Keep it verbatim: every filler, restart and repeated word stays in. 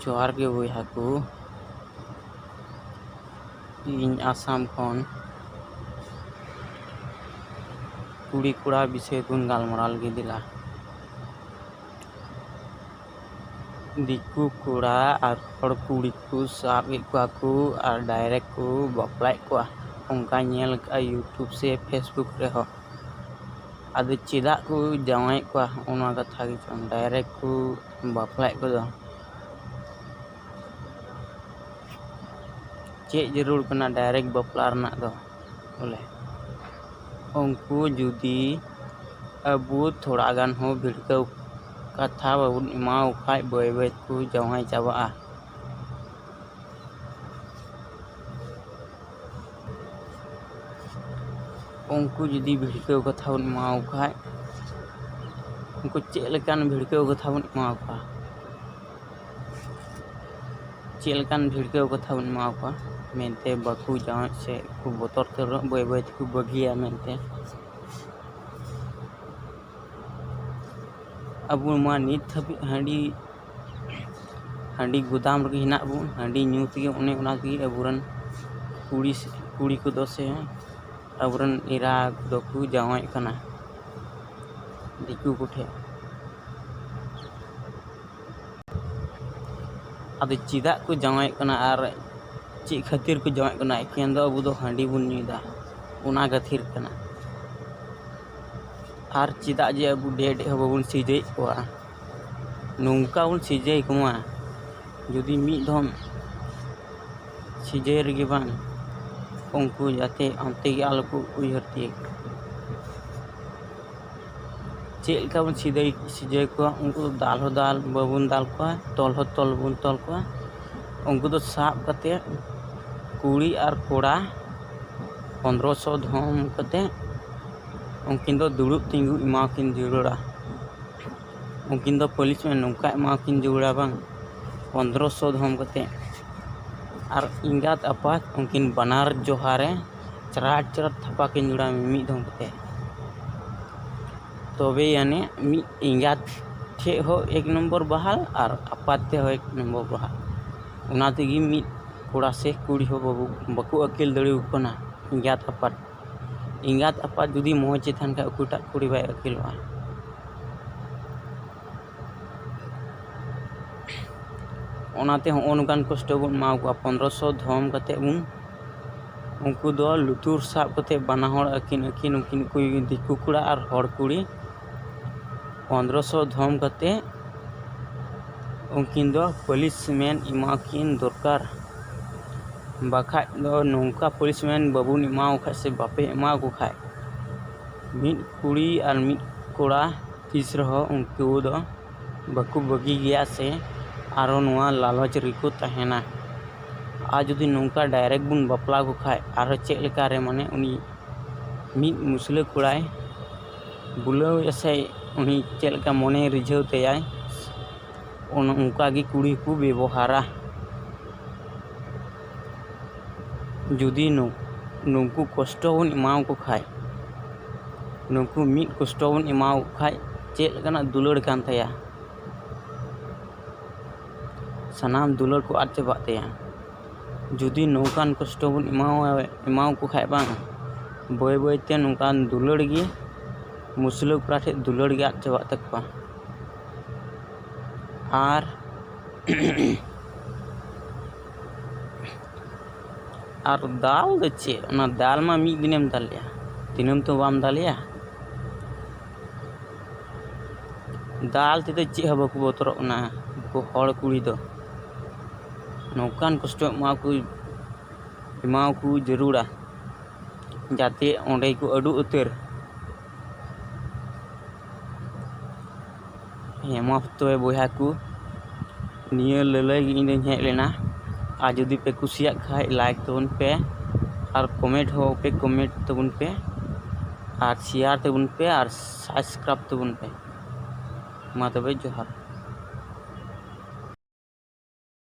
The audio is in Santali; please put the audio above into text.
ᱡᱚᱦᱟᱨ ᱜᱮ ᱵᱚᱭᱦᱟ ᱠᱚ, ᱤᱧ ᱟᱥᱟᱢ ᱠᱷᱚᱱ᱾ ᱠᱩᱲᱤ ᱠᱚᱲᱟ ᱵᱤᱥᱚᱭ ᱵᱚᱱ ᱜᱟᱞᱢᱟᱨᱟᱣ ᱞᱮᱜᱮ ᱫᱮᱞᱟ᱾ ᱫᱤᱠᱩ ᱠᱚᱲᱟ ᱟᱨ ᱦᱚᱲ ᱠᱩᱲᱤ ᱠᱚ ᱥᱟᱵ ᱮᱫ ᱠᱚᱣᱟ ᱠᱚ ᱟᱨ direct ᱠᱚ ᱵᱟᱯᱞᱟᱭᱮᱫ ᱠᱚᱣᱟ, ᱚᱱᱠᱟ ᱧᱮᱞ ᱠᱟᱜᱼᱟ YouTube ᱥᱮ Facebook ᱨᱮᱦᱚᱸ᱾ ᱟᱫᱚ ᱪᱮᱫᱟᱜ ᱠᱚ ᱡᱟᱶᱟᱭᱮᱫ ᱠᱚᱣᱟ, ᱚᱱᱟ ᱠᱟᱛᱷᱟ ᱜᱮ ᱪᱚᱝ, direct ᱠᱚ ᱵᱟᱯᱞᱟᱭᱮᱫ ᱠᱚᱫᱚ᱾ ᱪᱮᱫ ᱡᱟᱹᱨᱩᱲ ᱠᱟᱱᱟ direct ᱵᱟᱯᱞᱟ ᱨᱮᱱᱟᱜ ᱫᱚ? ᱵᱚᱞᱮ ᱩᱱᱠᱩ ᱡᱩᱫᱤ ᱟᱵᱚ ᱛᱷᱚᱲᱟ ᱜᱟᱱ ᱦᱚᱸ ᱵᱷᱤᱲᱠᱟᱹᱣ ᱠᱟᱛᱷᱟ ᱵᱟᱵᱚᱱ ᱮᱢᱟᱣ ᱠᱷᱟᱡ, ᱵᱟᱹᱭ ᱵᱟᱹᱭ ᱛᱮᱠᱚ ᱡᱟᱶᱟᱭ ᱪᱟᱵᱟᱜᱼᱟ᱾ ᱩᱱᱠᱩ ᱡᱩᱫᱤ ᱵᱷᱤᱲᱠᱟᱹᱣ ᱠᱟᱛᱷᱟ ᱵᱚᱱ ᱮᱢᱟᱣ ᱠᱷᱟᱡ, ᱩᱱᱠᱩ ᱪᱮᱫ ᱞᱮᱠᱟᱱ ᱵᱷᱤᱲᱠᱟᱹᱣ ᱠᱟᱛᱷᱟ ᱵᱚᱱ ᱮᱢᱟᱣ ᱠᱚᱣᱟ? ᱪᱮᱫ ᱞᱮᱠᱟᱱ ᱵᱷᱤᱲᱠᱟᱹᱣ ᱠᱟᱛᱷᱟ ᱵᱚᱱ ᱮᱢᱟᱣ ᱠᱚᱣᱟ ᱢᱮᱱᱛᱮ ᱵᱟᱠᱚ ᱡᱟᱶᱟᱭ ᱥᱮ ᱠᱚ ᱵᱚᱛᱚᱨ ᱩᱛᱟᱹᱨᱚᱜ, ᱵᱟᱹᱭ ᱵᱟᱹᱭ ᱛᱮᱠᱚ ᱵᱟᱹᱜᱤᱭᱟ ᱢᱮᱱᱛᱮ? ᱟᱵᱚ ᱢᱟ ᱱᱤᱛ ᱦᱟᱹᱵᱤᱡ ᱦᱟᱺᱰᱤ, ᱦᱟᱺᱰᱤ ᱜᱩᱫᱟᱢ ᱨᱮᱜᱮ ᱦᱮᱱᱟᱜ ᱵᱚᱱ, ᱦᱟᱺᱰᱤ ᱧᱩ ᱛᱮᱜᱮ, ᱚᱱᱮ ᱚᱱᱟ ᱛᱮᱜᱮ ᱟᱵᱚᱨᱮᱱ ᱠᱩᱲᱤ, ᱠᱩᱲᱤ ᱠᱚᱫᱚ ᱥᱮ ᱟᱵᱚᱨᱮᱱ ᱮᱨᱟ ᱠᱚᱫᱚ ᱠᱚ ᱡᱟᱶᱟᱭᱚᱜ ᱠᱟᱱᱟ ᱫᱤᱠᱩ ᱠᱚᱴᱷᱮᱱ᱾ ᱟᱫᱚ ᱪᱮᱫᱟᱜ ᱠᱚ ᱡᱟᱶᱟᱭᱚᱜ ᱠᱟᱱᱟ ᱟᱨ ᱪᱮᱫ ᱠᱷᱟᱹᱛᱤᱨ ᱠᱚ ᱡᱟᱶᱟᱭᱚᱜ ᱠᱟᱱᱟ? ᱮᱠᱮᱱ ᱫᱚ ᱟᱵᱚ ᱫᱚ ᱦᱟᱺᱰᱤ ᱵᱚᱱ ᱧᱩᱭᱮᱫᱟ, ᱚᱱᱟ ᱠᱷᱟᱹᱛᱤᱨ ᱠᱟᱱᱟ᱾ ᱟᱨ ᱪᱮᱫᱟᱜ ᱡᱮ ᱟᱵᱚ ᱰᱮ ᱰᱮ ᱦᱚᱸ ᱵᱟᱵᱚᱱ ᱥᱤᱡᱟᱹᱭᱮᱫ ᱠᱚᱣᱟ? ᱱᱚᱝᱠᱟ ᱵᱚᱱ ᱥᱤᱡᱟᱹᱭ ᱠᱚᱢᱟ, ᱡᱩᱫᱤ ᱢᱤᱫ ᱫᱷᱚᱢ ᱥᱤᱡᱟᱹᱭ ᱨᱮᱜᱮ ᱵᱟᱝ, ᱩᱱᱠᱩ ᱡᱟᱛᱮ ᱚᱱᱛᱮ ᱜᱮ ᱟᱞᱚ ᱠᱚ ᱩᱭᱦᱟᱹᱨ ᱛᱤᱭᱳᱜ᱾ ᱪᱮᱫ ᱞᱮᱠᱟ ᱵᱚᱱ ᱥᱤᱡᱟᱹᱭ, ᱥᱤᱡᱟᱹᱭ ᱠᱚᱣᱟ? ᱩᱱᱠᱩ ᱫᱚ ᱫᱟᱞ ᱦᱚᱸ ᱫᱟᱞ ᱵᱟᱵᱚᱱ ᱫᱟᱞ ᱠᱚᱣᱟ, ᱛᱚᱞ ᱦᱚᱸ ᱛᱚᱞ ᱵᱚᱱ ᱛᱚᱞ ᱠᱚᱣᱟ᱾ ᱩᱱᱠᱩ ᱫᱚ ᱥᱟᱵ ᱠᱟᱛᱮ ᱠᱩᱲᱤ ᱟᱨ ᱠᱚᱲᱟ ᱯᱚᱱᱫᱽᱨᱚᱥᱚ ᱫᱷᱚᱢ ᱠᱟᱛᱮ ᱩᱱᱠᱤᱱ ᱫᱚ ᱫᱩᱲᱩᱵ ᱛᱤᱸᱜᱩ ᱮᱢᱟᱣᱟᱠᱤᱱ ᱡᱟᱹᱨᱩᱲᱟ᱾ ᱩᱱᱠᱤᱱ ᱫᱚ punishment ᱱᱚᱝᱠᱟ ᱮᱢᱟᱣᱟᱠᱤᱱ ᱡᱟᱹᱨᱩᱲᱟ ᱵᱟᱝ, ᱯᱚᱱᱫᱽᱨᱚᱥᱚ ᱫᱷᱚᱢ ᱠᱟᱛᱮ᱾ ᱟᱨ ᱮᱸᱜᱟᱛ ᱟᱯᱟᱛ ᱩᱱᱠᱤᱱ ᱵᱟᱱᱟᱨ ᱡᱚᱦᱟ ᱨᱮ ᱪᱟᱨᱟᱴ ᱪᱟᱨᱟᱴ ᱛᱷᱟᱯᱟ ᱠᱤᱱ ᱡᱟᱹᱨᱩᱲᱟ ᱢᱤᱢᱤᱫ ᱫᱷᱚᱢ ᱠᱟᱛᱮ᱾ ᱛᱚᱵᱮ ᱟᱹᱱᱤᱡ ᱢᱤᱫ ᱮᱸᱜᱟᱛ ᱴᱷᱮᱡ ᱦᱚᱸ ᱮᱠ ᱱᱚᱢᱵᱚᱨ ᱵᱟᱦᱟᱞ ᱟᱨ ᱟᱯᱟᱛ ᱛᱮ ᱦᱚᱸ ᱮᱠ ᱱᱚᱢᱵᱚᱨ ᱵᱟᱦᱟᱞ᱾ ᱚᱱᱟ ᱛᱮᱜᱮ ᱢᱤᱫ ᱠᱚᱲᱟ ᱥᱮ ᱠᱩᱲᱤ ᱦᱚᱸ ᱵᱟᱵᱚ, ᱵᱟᱠᱚ ᱟᱹᱠᱤᱞ ᱫᱟᱲᱮᱭᱟᱠᱚ ᱠᱟᱱᱟ ᱮᱸᱜᱟᱛ ᱟᱯᱟᱛ᱾ ᱮᱸᱜᱟᱛ ᱟᱯᱟᱛ ᱡᱩᱫᱤ ᱢᱚᱡᱽ ᱮ ᱛᱟᱦᱮᱱ ᱠᱷᱟᱡ, ᱚᱠᱚᱭᱴᱟᱜ ᱠᱩᱲᱤ ᱵᱟᱭ ᱟᱹᱠᱤᱞᱚᱜᱼᱟ? ᱚᱱᱟᱛᱮ ᱦᱚᱸᱜᱼᱚ ᱱᱚᱝᱠᱟᱱ ᱠᱚᱥᱴᱚ ᱵᱚᱱ ᱮᱢᱟ ᱠᱚᱣᱟ᱾ ᱯᱚᱱᱨᱚᱥᱚ ᱫᱷᱚᱢ ᱠᱟᱛᱮ ᱵᱚᱱ, ᱩᱱᱠᱩ ᱫᱚ ᱞᱩᱛᱩᱨ ᱥᱟᱵ ᱠᱟᱛᱮ ᱵᱟᱱᱟ ᱦᱚᱲ ᱟᱹᱠᱤᱱ, ᱟᱹᱠᱤᱱ, ᱩᱱᱠᱤᱱ ᱠᱚ ᱫᱤᱠᱩ ᱠᱚᱲᱟ ᱟᱨ ᱦᱚᱲ ᱠᱩᱲᱤ, ᱯᱚᱱᱨᱚᱥᱚ ᱫᱷᱚᱢ ᱠᱟᱛᱮ ᱩᱱᱠᱤᱱ ᱫᱚ ᱯᱟᱹᱞᱤᱥᱢᱮᱱᱴ ᱮᱢᱟᱠᱤᱱ ᱫᱚᱨᱠᱟᱨ᱾ ᱵᱟᱠᱷᱟᱡ ᱫᱚ ᱱᱚᱝᱠᱟ ᱯᱟᱹᱞᱤᱥᱢᱮᱱᱴ ᱵᱟᱵᱚᱱ ᱮᱢᱟᱣ ᱠᱷᱟᱡ ᱥᱮ ᱵᱟᱯᱮ ᱮᱢᱟᱣ ᱠᱚ ᱠᱷᱟᱡ, ᱢᱤᱫ ᱠᱩᱲᱤ ᱟᱨ ᱢᱤᱫ ᱠᱚᱲᱟ ᱛᱤᱥ ᱨᱮᱦᱚᱸ ᱩᱱᱠᱩ ᱫᱚ ᱵᱟᱠᱚ ᱵᱟᱹᱜᱤ ᱜᱮᱭᱟ ᱥᱮ ᱟᱨᱚ ᱱᱚᱣᱟ ᱞᱟᱞᱚᱪ ᱨᱮᱠᱚ ᱛᱟᱦᱮᱱᱟ᱾ ᱟᱨ ᱡᱩᱫᱤ ᱱᱚᱝᱠᱟ ᱰᱟᱭᱨᱮᱠᱴ ᱵᱚᱱ ᱵᱟᱯᱞᱟ ᱠᱚ ᱠᱷᱟᱡ, ᱟᱨᱦᱚᱸ ᱪᱮᱫ ᱞᱮᱠᱟᱨᱮ, ᱢᱟᱱᱮ, ᱩᱱᱤ ᱢᱤᱫ ᱢᱩᱥᱞᱟᱹ ᱠᱚᱲᱟᱭ ᱵᱩᱞᱟᱹᱣᱮᱫᱼᱟ ᱥᱮ ᱩᱱᱤ ᱪᱮᱫ ᱞᱮᱠᱟ ᱢᱚᱱᱮᱭ ᱨᱤᱡᱷᱟᱹᱣ ᱛᱟᱭᱟᱭ, ᱚᱱ-, ᱚᱱᱠᱟ ᱜᱮ ᱠᱩᱲᱤ ᱠᱚ ᱵᱮᱵᱚᱦᱟᱨᱟ᱾ ᱡᱩᱫᱤ ᱱᱩ-, ᱱᱩᱠᱩ ᱠᱚᱥᱴᱚ ᱵᱚᱱ ᱮᱢᱟᱣᱟᱠᱚ ᱠᱷᱟᱡ, ᱱᱩᱠᱩ ᱢᱤᱫ ᱠᱚᱥᱴᱚ ᱵᱚᱱ ᱮᱢᱟᱣᱟᱠᱚ ᱠᱷᱟᱡ, ᱪᱮᱫ ᱞᱮᱠᱟᱱᱟᱜ ᱫᱩᱞᱟᱹᱲ ᱠᱟᱱ ᱛᱟᱭᱟ? ᱥᱟᱱᱟᱢ ᱫᱩᱞᱟᱹᱲ ᱠᱚ ᱟᱫ ᱪᱟᱵᱟᱜ ᱛᱟᱭᱟ᱾ ᱡᱩᱫᱤ ᱱᱚᱝᱠᱟᱱ ᱠᱚᱥᱴᱚ ᱵᱚᱱ ᱮᱢᱟᱣᱟ-, ᱮᱢᱟᱣᱟᱠᱚ ᱠᱷᱟᱡ ᱵᱟᱝ, ᱵᱟᱹᱭ ᱵᱟᱹᱭᱛᱮ ᱱᱚᱝᱠᱟᱱ ᱫᱩᱞᱟᱹᱲ ᱜᱮ, ᱢᱩᱥᱞᱟᱹ ᱠᱚᱲᱟ ᱴᱷᱮᱡ ᱫᱩᱞᱟᱹᱲ ᱜᱮ ᱟᱫ ᱪᱟᱵᱟᱜ ᱛᱟᱠᱚᱣᱟ᱾ ᱟᱨ, ᱟᱨ ᱫᱟᱞ ᱫᱚ ᱪᱮᱫ? ᱚᱱᱟ ᱫᱟᱞ ᱢᱟ ᱢᱤᱫ ᱫᱤᱱᱮᱢ ᱫᱟᱞᱮᱭᱟ, ᱫᱤᱱᱟᱹᱢ ᱛᱚ ᱵᱟᱢ ᱫᱟᱞᱮᱭᱟ᱾ ᱫᱟᱞ ᱛᱮᱫᱚ ᱪᱮᱫ ᱦᱚᱸ ᱵᱟᱠᱚ ᱵᱚᱛᱚᱨᱚᱜ ᱠᱟᱱᱟ ᱩᱱᱠᱩ ᱦᱚᱲ ᱠᱩᱲᱤ ᱫᱚ᱾ ᱱᱚᱝᱠᱟᱱ ᱠᱚᱥᱴᱚ ᱮᱢᱟᱣᱟᱠᱚ, ᱮᱢᱟᱣᱟᱠᱚ ᱡᱟᱹᱨᱩᱲᱟ, ᱡᱟᱛᱮ ᱚᱸᱰᱮ ᱠᱚ ᱟᱹᱰᱩ ᱩᱛᱟᱹᱨ᱾ ᱦᱮᱸ, ᱢᱟ ᱛᱚᱵᱮ ᱵᱚᱭᱦᱟ ᱠᱚ, ᱱᱤᱭᱟᱹ ᱞᱟᱹᱞᱟᱹᱭ ᱜᱮ ᱤᱧ ᱫᱚᱧ ᱦᱮᱡ ᱞᱮᱱᱟ᱾ ᱟᱨ ᱡᱩᱫᱤ ᱯᱮ ᱠᱩᱥᱤᱭᱟᱜ ᱠᱷᱟᱡ, ᱞᱟᱭᱤᱠ ᱛᱟᱵᱚᱱ ᱯᱮ, ᱟᱨ ᱠᱚᱢᱮᱱᱴ ᱦᱚᱸ ᱯᱮ ᱠᱚᱢᱮᱱᱴ ᱛᱟᱵᱚᱱ ᱯᱮ, ᱟᱨ ᱥᱮᱭᱟᱨ ᱛᱟᱵᱚᱱ ᱯᱮ, ᱟᱨ ᱥᱟᱵᱥᱠᱨᱟᱭᱤᱵ ᱛᱟᱵᱚᱱ ᱯᱮ᱾ ᱢᱟ ᱛᱚᱵᱮ, ᱡᱚᱦᱟᱨ᱾